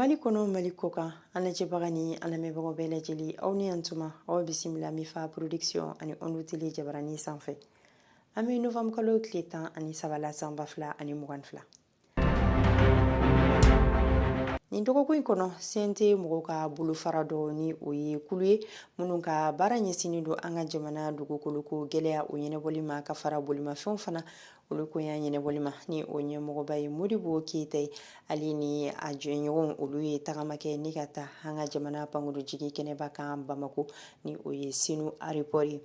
Mali kɔnɔ, Mali kɔkan, an lajɛbaga ni an lamɛnbagaw bɛɛ lajɛlen, aw ni yan tuma, aw bisimila Mifa Production ani Ondu Télé jabarani sanfɛ. An bɛ novembre kalo tile 13 la, san 2022. Nin dɔgɔkun in kɔnɔ, CNT mɔgɔw ka bolofara dɔ, ni o ye kulu ye minnu ka baara ɲɛsinnen don an ka jamana dugukoloko gɛlɛya o ɲɛnabɔli ma, ka fara bolimafɛnw fana olu koɲa ɲɛnabɔli ma, ni o ɲɛmɔgɔba ye Modibo Keyita ye, ale ni a jɛɲɔgɔnw, olu ye tagama kɛ ni ka taa an ka jamana pankurujigi kɛnɛba kan Bamako, ni o ye Senu aéroport ye.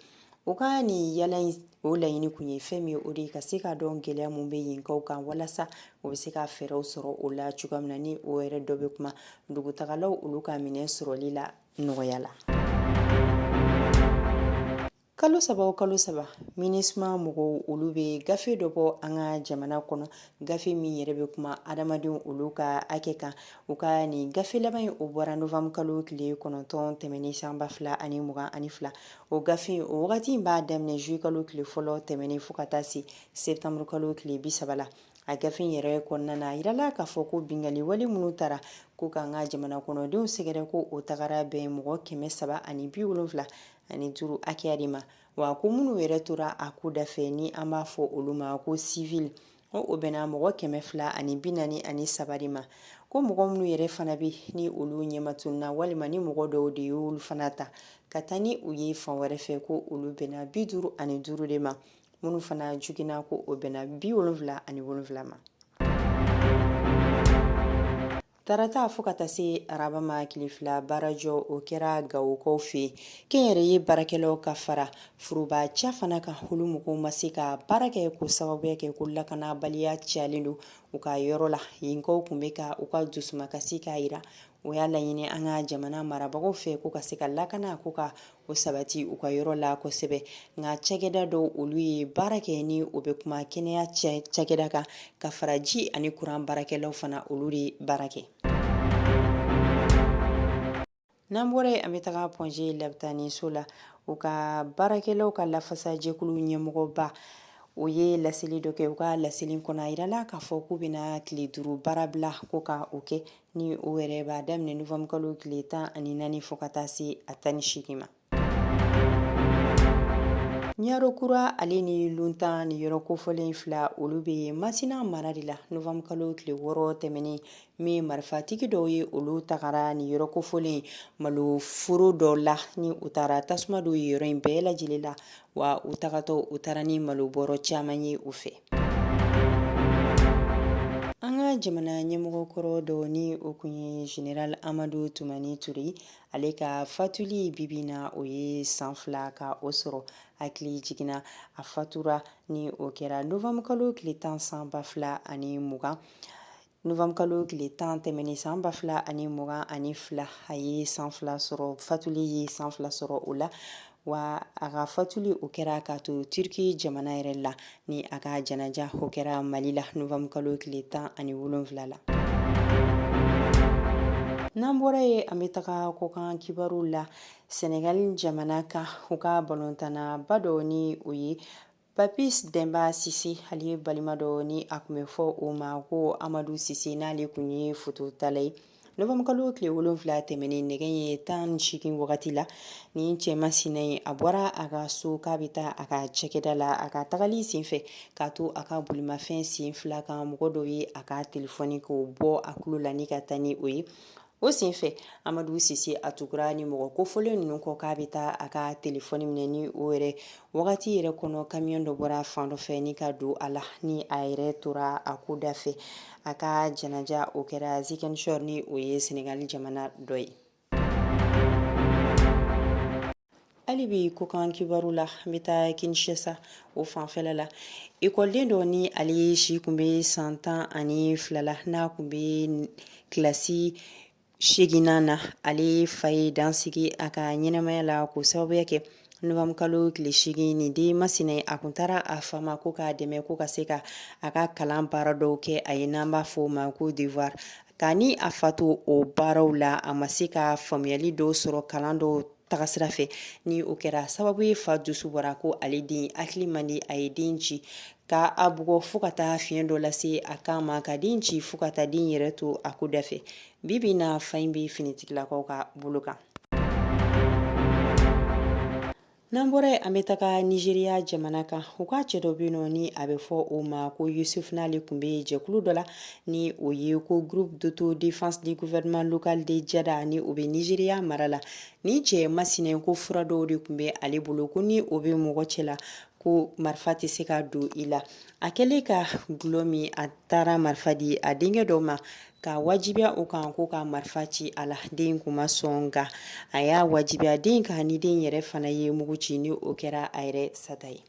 U ka nin yala in, o laɲini kun ye fɛn min ye, o de ye ka se k'a dɔn gɛlɛya mun bɛ yenkaw kan, walasa u bɛ se ka fɛɛrɛw sɔrɔ o la cogoya min na, ni o yɛrɛ dɔ bɛ kuma dugutagalaw olu ka minɛn sɔrɔli la nɔgɔya la. Kalo saba o kalo saba, MINUSMA mɔgɔw olu bɛ gafe dɔ bɔ an ka jamana kɔnɔ, gafe min yɛrɛ bɛ kuma adamadenw olu ka hakɛ kan. U ka nin gafe laban in, o bɔra novembre kalo tile 9 tɛmɛnen san 2022. O gafe in, o wagati in b'a daminɛ juillet kalo tile fɔlɔ tɛmɛnen fo ka taa se septembre kalo tile 30 la. A gafe in yɛrɛ kɔnɔna na, a yirala k'a fɔ ko binkanni wale minnu taara ko k'an ka jamana kɔnɔdenw sɛgɛrɛ, ko o tagara bɛn mɔgɔ 375 hakɛya de ma. Wa ko minnu yɛrɛ tora a ko dafɛ, ni an b'a fɔ olu ma ko civil, ko o bɛnna mɔgɔ 243 de ma. Ko mɔgɔ minnu yɛrɛ fana bɛ ni olu ɲɛmatununa, walima ni mɔgɔ dɔw de y'olu fana ta ka taa ni u ye fan wɛrɛ fɛ, ko olu bɛnna 55 de ma. Minnu fana joginna, ko o bɛnna 77 ma. Tarata fo ka taa se araba ma, tile 2 baarajɔ o kɛra Gawokaw fɛ yen. Kɛnyɛrɛye baarakɛlaw ka fara foroba ca fana kan, olu mɔgɔw ma se ka baara kɛ, ko sababuya kɛ ko lakanabaliya cayalen don u ka yɔrɔ la. Yenkaw tun bɛ ka u ka dusumakasi k'a jira. O y'a laɲini an ka jamana marabagaw fɛ ko ka se ka lakana ko ka o sabati u ka yɔrɔ la kosɛbɛ. Nka cakɛda dɔw olu ye baara kɛ, ni o bɛ kuma kɛnɛya cakɛda kan, ka fara ji ani kuran baarakɛlaw fana, olu de baara kɛ. N'an bɔra yen, an bɛ taga Point G labitaniso la. U ka baarakɛlaw ka lafasajɛkulu ɲɛmɔgɔba, o ye laseli dɔ kɛ. U ka laseli kɔnɔ, a yirala k'a fɔ k'u bɛna tile 5 baarabila ko ka o kɛ, ni o yɛrɛ b'a daminɛ novembre kalo tile 14 fo ka taa se a 18 ma. Ɲaro kura ale ni Luntan, ni yɔrɔ kofɔlen fila, olu bɛ Masina mara de la. Novembre kalo tile 6 tɛmɛnen min, marifatigi dɔw ye olu tagara ni yɔrɔ kofɔlen malo foro dɔ la, ni u taara tasuma don yɔrɔ in bɛɛ lajɛlen la. Wa u tagatɔ, u taara ni malo bɔrɔ caman ye u fɛ. An ka jamana ɲɛmɔgɔ kɔrɔ dɔ, ni o kun ye Général Amadu Tumani Ture, ale ka fatuli bibi na, o ye san 2 ka o sɔrɔ. Hakili jiginna, a fatura ni o kɛra novembre kalo tile 10 san 2020. Novembre kalo tile 10 tɛmɛnen san 2022, a ye san 2 sɔrɔ, fatuli ye san 2 sɔrɔ o la. Wa a ka fatuli o kɛra k'a to Turki jamana yɛrɛ la, ni a ka janaja o kɛra Mali la novembre kalo tile 17 la. N'an bɔra yen, an bɛ taga kɔkan kibaru la. Senegal jamana kan, u ka balontanaba dɔ, ni o ye Papis Demba Sise, ale balima dɔ, ni a tun bɛ fɔ o ma ko Amadu Sise, n'ale tun ye fototala ye, novembre kalo tile 7 tɛmɛnen nɛgɛ ye 18 wagati la, ni cɛ masina ye, a bɔra a ka so k'a bɛ taa a ka cakɛda la. A ka tagali senfɛ, k'a to a ka bolimafɛn sen fila kan, mɔgɔ dɔw ye a ka telefɔni k'o bɔ a tulo la ni ka taa ni o ye. O senfɛ, Amadu Sise a tugura ni mɔgɔ kofɔlen ninnu kɔ k'a bɛ taa a ka telefɔni minɛ. Ni o yɛrɛ wagati yɛrɛ kɔnɔ, kamiyɔn dɔ bɔra fan dɔ fɛ ni ka don a la, ni a yɛrɛ tora a ko da fɛ. A ka janaja o kɛra Ziguinchor, ni o ye Senegali jamana dɔ ye. Hali bi kɔkan kibaru la, an bɛ taa Kinshasa o fanfɛla la. Ekɔliden dɔ, ni ale si tun bɛ san 12 la, n'a tun bɛ kilasi seeginnan na, ale fa ye dan sigi a ka ɲɛnamaya la k'o sababuya kɛ novembre kalo tile 8. Nin den masina, a kun taara a fa ma ko k'a dɛmɛ ko ka se ka a ka kalan baara dɔw kɛ a ye, n'an b'a fɔ o ma ko devoir. Ka ni a fa to o baaraw la, a ma se ka faamuyali dɔw sɔrɔ kalan dɔw tagasira fɛ, ni o kɛra sababu ye fa dusu bɔra ko ale den hakili man di, a ye den ci. Ka a bugɔ fo ka taa fiɲɛ dɔ lase a kan ma, ka den ci fo ka taa den yɛrɛ to a ko da fɛ. Bi bi na, fa in bɛ finitigilakaw ka bolo kan. N'an bɔra yen, an bɛ taga Nizeriya jamana kan. U ka cɛ dɔ bɛ yen nɔ, ni a bɛ fɔ o ma ko Yusuf, n'ale tun bɛ jɛkulu dɔ la ni o ye ko Groupe d'autodéfense du gouvernement local de Jada, ni o bɛ Nizeriya mara la. Ni cɛ masinɛ ko fura dɔw de tun bɛ ale bolo, ko ni o bɛ mɔgɔ cɛ la, ko marifa tɛ se ka don i la. A kɛlen ka dɔlɔ min, a taara marifa di a denkɛ dɔ ma ka wajibiya o kan ko ka marifa ci a la. Den kun ma sɔn, nka a y'a wajibiya den kan, ni den yɛrɛ fana ye mugu ci, ni o kɛra a yɛrɛ sata ye.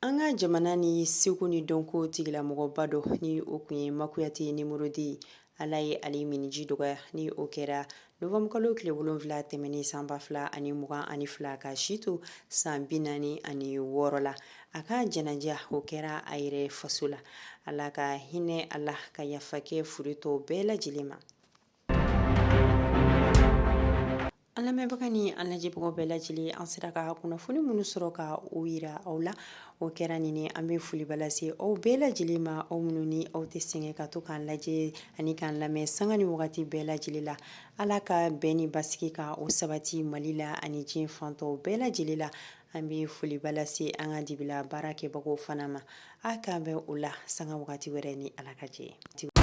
An ka jamana ni seko ni dɔnko tigilamɔgɔba dɔ, ni o kun ye Makuyate numéro deux ye, Ala ye ale minniji dɔgɔya, ni o kɛra nowanburukalo tile 7 tɛmɛnen san 2022, ka si to san 46 la. A ka janaja, o kɛra a yɛrɛ faso la. Ala ka hinɛ a la, ka yafa kɛ fure tɔw bɛɛ lajɛlen ma. An lamɛnbaga ni an lajɛbagaw bɛɛ lajɛlen, an sera ka kunnafoni minnu sɔrɔ ka o yira aw la, o kɛra nin ye. An bɛ foliba lase aw bɛɛ lajɛlen ma, aw minnu ni aw tɛ sɛgɛn ka to k'an lajɛ ani k'an lamɛn sanga ni wagati bɛɛ lajɛlen la. Ala ka bɛn ni basigi ka o sabati Mali la ani diɲɛ fan tɔw bɛɛ lajɛlen la. An bɛ foliba lase an ka dibila baarakɛbagaw fana ma. A k'an bɛn o la sanga wagati wɛrɛ ni Ala ka jɛ ye.